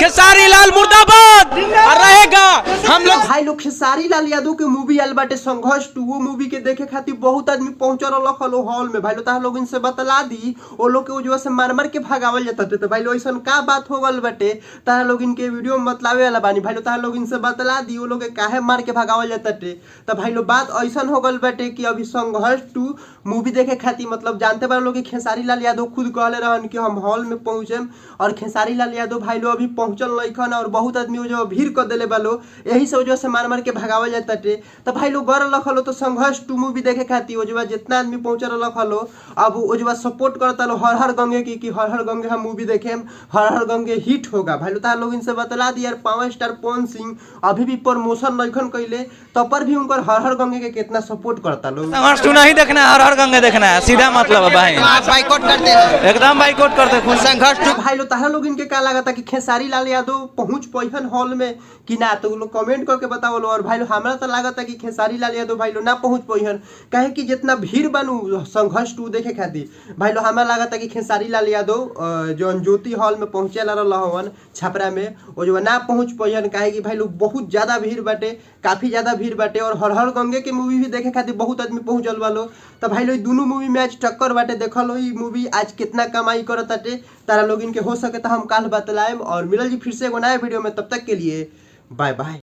खेसारी लाल मुर्दाबाद रहेगा हम लोग। भाई लोग खेसारी लाल यादव के मूवी आयल बाटे संघर्ष 2, वो मूवी के देखे खातिर बहुत आदमी पहुंचल रहल हॉल में। भाई लोग ताहा लोग इनसे बतला दी वो लोग के वजह से मार मार के भगावल जाता। तो भाई लोग ऐसा का बात हो गल बाटे ताहा लोग इनके वीडियो में बतलावे वाला बानी। भाई लोग ताहा लोग इनसे बतला दी वो लोग के काहे मार के भगावल जाता। तो भाई लोग बात ऐसा हो गल बाटे कि अभी संघर्ष 2 मूवी देखे खातिर मतलब जानते बा लोग कि खेसारी लाल यादव खुद कहले रहन कि हम हॉल में पहुंचेम और खेसारी लाल यादव भाई लोग अभी पहुंचल नइखन और बहुत आदमी जो भीड़ कर देले बा लोग, यही से वजह से मार मार के भगावल जाता। तो भाई लोग गौर रखलो तो संघर्ष 2 मूवी देखे खातिर वो जितना आदमी पहुंचल रखलो अब वो सपोर्ट करता लो हर हर गंगे की कि हर हर गंगे हम मूवी देखेम, हर हर गंगे हिट होगा। भाई लोग लोग इनसे बतला दी यार पावर स्टार पवन सिंह अभी भी प्रमोशन नइखन कइले तब पर भी उनकर हर हर गंगे के कितना सपोर्ट करता लोग। संघर्ष 2 नहीं देखना है, हर हर गंगे देखना है, सीधा मतलब है भाई। आप बाइकआउट करते हैं, एकदम बाइकआउट करते हैं। संघर्ष 2 भाई लोग तारा लोग इनके का लागता कि खेसारी लाल यादव पहुंच पैहन हॉल में कि ना, तो लोग कमेंट करके बताओ। और भाई लोग हमरा तो लागता कि खेसारी लाल यादव भाई लोग ना पहुंच पैहन, काहे कि जितना भीड़ बनू संघर्ष 2 देखे खातिर भाई लोग हमरा लागता कि खेसारी लाल यादव जौन ज्योति हॉल में पहुंचे ला रहन छपरा में वो जो ना पहुंच पैहन, काहे कि भाई लोग बहुत ज्यादा भीड़ बाटे, काफी ज्यादा भीड़ बाटे और हर हर गंगे के मूवी भी देखे खातिर बहुत आदमी पहुंचल बा लोग। तो भाई लोग दोनों मूवी में आज टक्कर बाटे, देखल हो मूवी आज कितना कमाई करत ताटे तारा लोग इनके हो सके तो हम काल बतलाएम। और मिलल जी फिर से एगो नया वीडियो में, तब तक के लिए बाय बाय।